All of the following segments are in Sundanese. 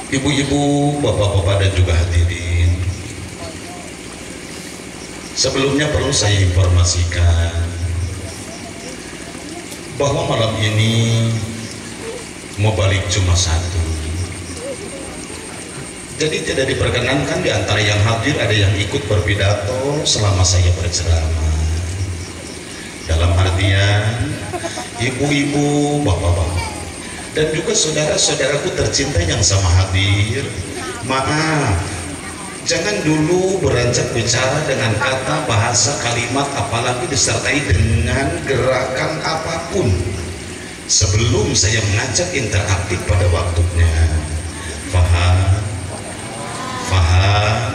Ibu-ibu, bapak-bapak dan juga hadirin, sebelumnya perlu saya informasikan bahwa malam ini mau balik cuma satu. Jadi tidak diperkenankan di antara yang hadir ada yang ikut berpidato selama saya berceramah. Dalam artian ibu-ibu, bapak-bapak dan juga saudara-saudaraku tercinta yang sama hadir, maaf, jangan dulu beranjak bicara dengan kata, bahasa, kalimat, apalagi disertai dengan gerakan apapun sebelum saya mengajak interaktif pada waktunya. Faham? Faham?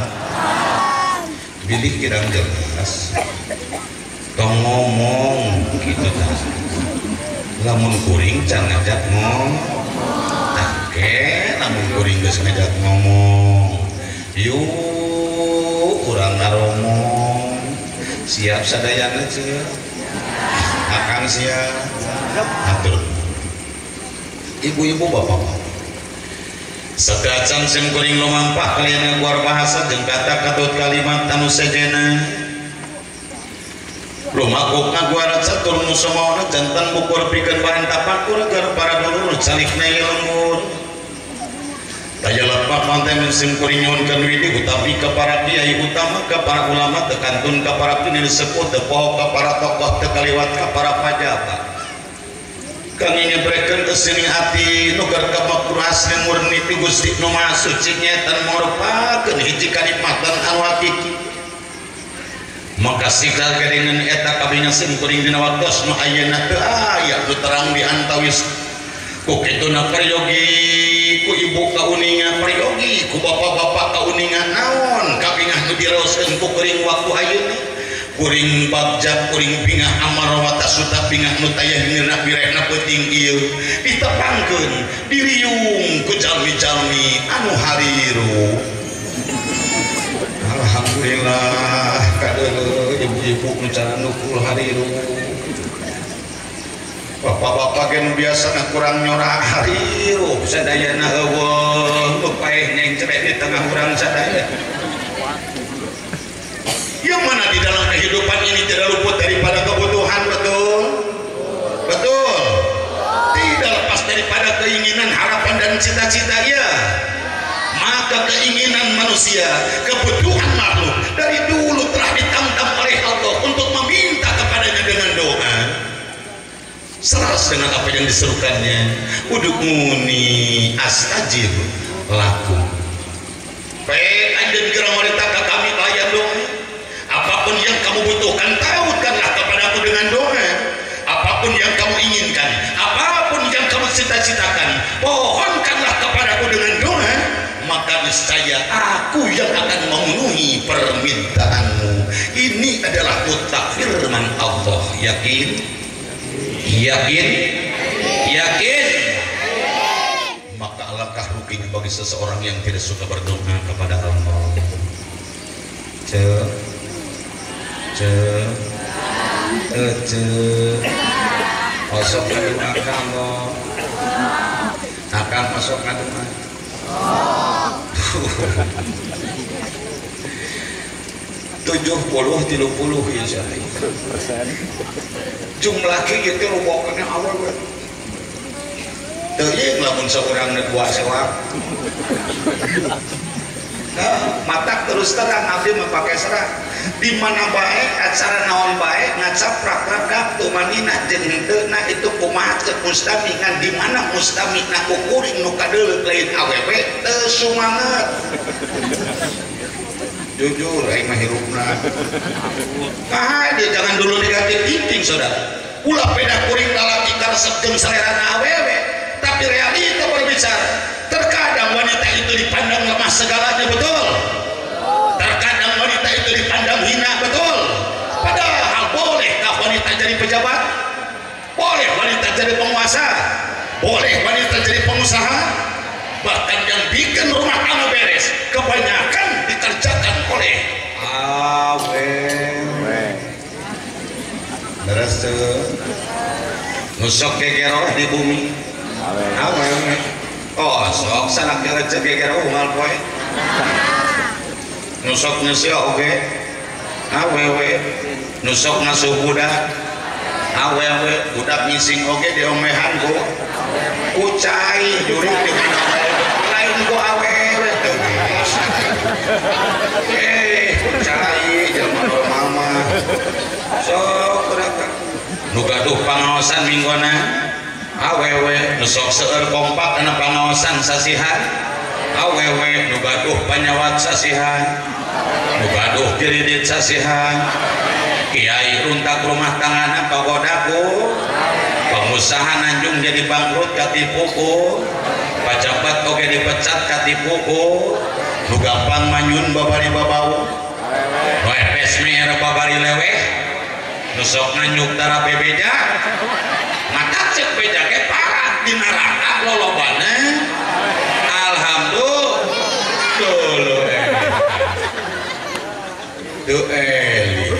Bilih kirang jelas tong ngomong gitu ta. Lamun kuring can ngajak ngomong, take lamun kuring geus ngajak ngomong, yuk kurang ngaromong, siap sadayana ceu, akang siap, atur. Ibu-ibu bapak-bapak, sekacan sim kuring lumampah kalian ngaguar bahasa jeung kata katut kalimat anu sejena. Lumakuk ngaguar catur nu samaona jantan bukur pikeun bahan tapakur agar para dulur calikna ieu lembur. Daya lepak konten sim kuring nyuhunkeun widi utawi ka para kiai utama ka para ulama teu kantun ka para pini sepuh teu poho ka para tokoh teu kaliwat ka para pajabat. Kang ngebrekeun kesining ati nu keur kamakmur asli murni ti Gusti nu Maha Suci nyaeta marupakeun hiji kanikmatan anu hakiki. Maka sikal kedengan eta kabina sim kuring dina waktos nu ayeuna teu aya nu terang di antawis. Ku kituna peryogi ku ibu kauninga peryogi ku bapak-bapak kauninga naon kabingah nu diraoskeun ku kuring waktu ayeuna. Kuring bagja kuring bingah amarawata suta bingah nu taya hinirna birehna peuting ieu ditepangkeun diriung ku jalmi-jalmi anu hariru. Alhamdulillah kadeuleu ibu-ibu nu cara nukul hariru, bapak-bapak ge nu biasana kurang nyorak hariru sadayana eueuh nu paeh nyencrek di tengah urang sadaya. Yang mana di dalam kehidupan ini tidak luput daripada kebutuhan, betul? Betul. Tidak lepas daripada keinginan, harapan dan cita-cita, ya. Maka keinginan manusia, kebutuhan makhluk dari dulu telah ditantang oleh Allah untuk meminta kepadanya dengan doa. Selaras dengan apa yang diserukannya, ud'uni astajib lakum. Baik, anjeun geura marintah ka kami layan doa. Apapun yang kamu butuhkan, tautkanlah kepadaku dengan doa. Apapun yang kamu inginkan, apapun yang kamu cita-citakan, pohonkanlah kepadaku dengan doa. Maka niscaya aku yang akan memenuhi permintaanmu. Ini adalah mutlak firman Allah. Yakin? Yakin? Yakin? Maka alangkah ruginya bagi seseorang yang tidak suka berdoa kepada Allah. Ce, ce, ce, osok ngadoa ka Allah, akang osok ngadoa. 70-30 ya saya. Jumlah kieu teh lobokeun awal we. Teuing lamun saurang dua sewak. Nah, matak terus terang abdi mah pake serah. Di mana bae acara naon bae ngacaprak rakap tumanina jeung henteu na itu kumaha ceuk mustami ngan di mana mustami na ku kuring nu kadeuleuh lain awewe teu sumanget. Jujur aing mah hirupna. Nah, dia jangan dulu negatif thinking saudara. Ulah peda kuring lalaki karesep jeung salerana awewe, tapi realita berbicara. Terkadang wanita itu dipandang lemah segalanya, betul. Terkadang wanita itu dipandang hina, betul. Padahal bolehkah wanita jadi pejabat? Boleh wanita jadi penguasa? Boleh wanita jadi pengusaha? Bahkan yang bikin rumah tangga beres kebanyakan dikerjakan oleh awewe. Beres tuh. Nusok kegeroh di bumi. Awewe. Oh sok salaki eceu geger unggal poe nu sok ngeuseuk oge awewe nu sok ngasuh budak awewe budak ngising oge diomehan ku kucai jurig di mana lain ku awewe teu bisa kucai jelema mama sok urang nu gaduh pangaosan minggona awewe nu sok seueur kompak kana pangaosan sasihan awewe nu gaduh panyawat sasihan nu gaduh kiridit sasihan kiai runtak rumah tanggana pagodaku pengusaha nanjung jadi bangkrut katipu ku pajabat oge dipecat katipu ku nu gampang manyun babari babau nu epes meer babari leweh nu sok nganyuk tara bebeja mata cek beja ge parat di neraka lolobana alhamdulillah teu eli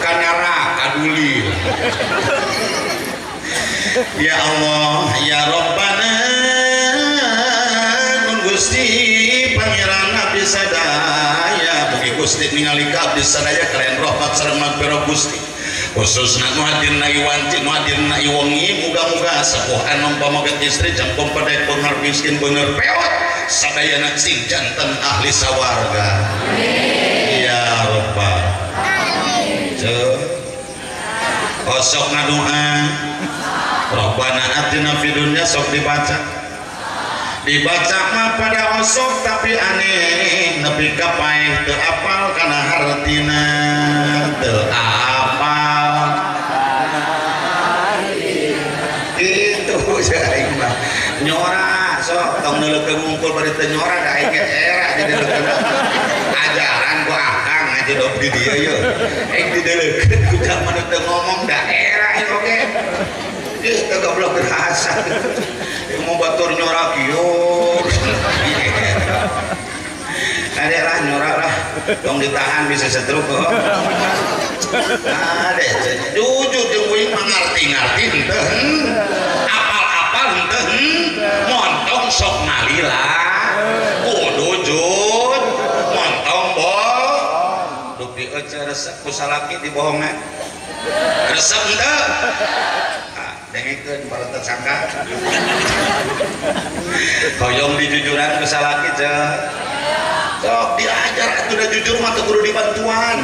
ka neraka dulil. Ya Allah ya Rabbana nun Gusti Pangeran abdi sadaya mugi Gusti ningali ka abdi sadaya kalian rahmat sareng magfirah Gusti khususna nu hadirna ieu wanci nu hadirna ieu wengi muga-muga sepuh anom pamoget istri jangkung pedek beunghar miskin beuneur peot sadayana sing janten ahli sawarga. Amin ya rabbal alamin. Osok ngadoa Rabbana atina fid dunya sok dibaca dibaca mah pada osok tapi aneh nepi ka paeh teu apal kana hartina teu apal itu aing mah nyora sok tong neuleukeun ngungkul bari teu nyora da aing ge era jadi leukeun ajaran ku akang aja dok di dieu yeuh aing dideleukeun ku jalma nu teu ngomong da era ieu oge. Ih teu goblok rasa mau batur nyora kieu ada lah nyora lah tong ditahan bisa setruk kok. Ada jujur jeung kuing mah ngarti-ngarti henteu apal-apal henteu montong sok ngalila kudu jujur montong boh duk dieuceu resep ku salaki dibohongan resep henteu dengekeun para tersangka hoyong dijujuran ku salaki ceu sok diajar atuh da jujur mah teu kudu dibantuan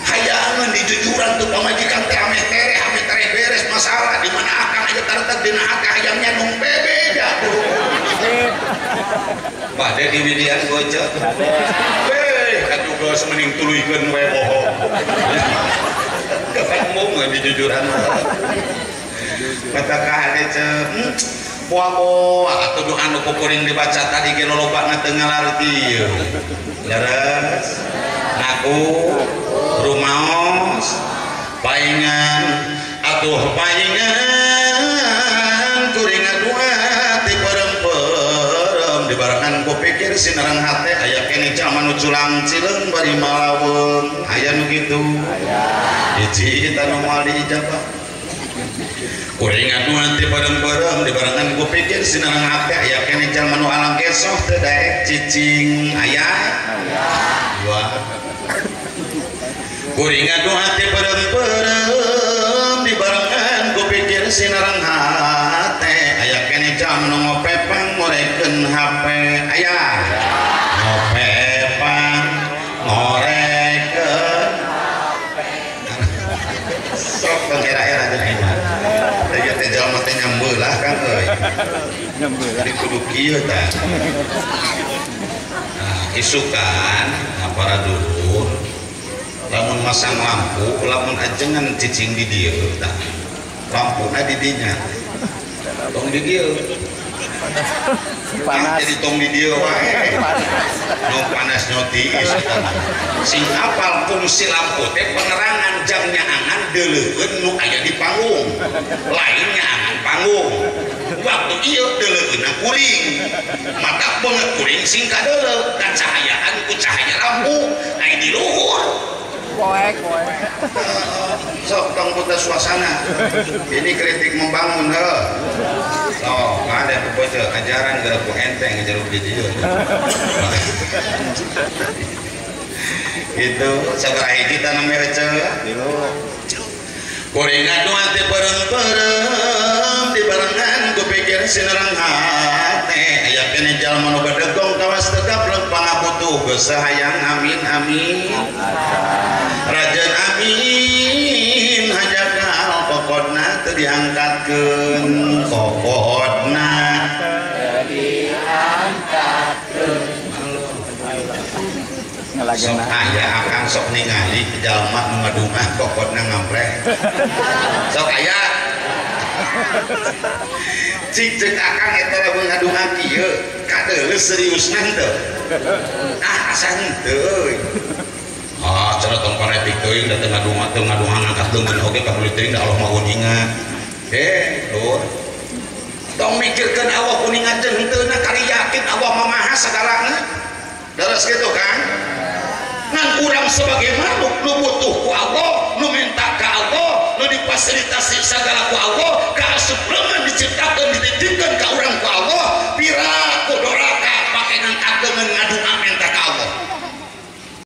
hayangeun dijujuran tuh pamajikan teh ameh tereh beres masalah di mana akang aya taretek dina hati hayangnya nung bebeja bade diwidian goceu beh atuh geus mending tuluykeun we bohong kapan mung dijujuran kata kahade ceu moal atuh doa nu kuring dibaca tadi ge lolobana teu ngalarti leres ngaku rumaos paingan atuh paingan kuring ngadua ti perem-perem dibarengan ku pikir sinareng hate aya keneh jalma nu culang cileung bari malaweung aya nu kitu hiji eta nu moal diijabah kuring ngadua ti perem-perem dibarengan ku pikir sinareng hate aya keneh jalma nu alang kesoh teu daek cicing aya dua kuring ngadua ti perem-perem dibarengan ku pikir sinareng hate aya keneh jalma nu ngopepang ngorekeun HP aya ngopepang ngorekeun sok tong era-era jeung aing mah teh teh jalma teh nyambeulah kan euy nyambeulah di kudu kieu tah. Nah, isukan para dulur lamun masang lampu lamun ajengan cicing di dieu tah lampuna di dinya tong di dieu panas jadi tong di dieu wae nu panas nu tiis sing apal fungsi lampu teh penerangan jam nyaangan deuleukeun nu aya di panggung lain nyaangan panggung waktu ieu deuleukeunna kuring mata beungeut kuring sing kadeuleu kacahayaan ku cahaya lampu aya di luhur poek poek sok tong putus suasana ini kritik membangun heuh. Sok ada bocah ajaran gara ku enteng ngejeruk di dieu. Itu sabaraha hiji tanam ece? Kuring ngadua teh perem-perem dibarengan ku pikir sinerang hate aya keneh jalma nu badegong kawas tegap leung pangabutuh geus hayang amin amin rajen amin hajakal kokodna teu diangkatkeun kokodna teu diangkatkeun. Sok aya akang sok ningali jalma nu ngadungah kokodna ngampreh. Sok aya. Cik ceuk akang eta lamun ngadungah kieu kadeuleuh seriusna henteu. Ah asa henteu. Ah cenah tong paretik teuing da teu ngadungah teu ngadungah ngangkat leungeun oge kabuli teuing da Allah mah uninga. Lur. Tong mikirkeun Allah kuninga jeung henteu na kali yakin Allah mah maha sagalana. Terus gitu kan? Ngan urang sebagai makhluk nu butuh ku Allah, nu minta ka Allah, nu difasilitasi segala ku Allah, kaasup leungeun diciptakeun dititipkeun ka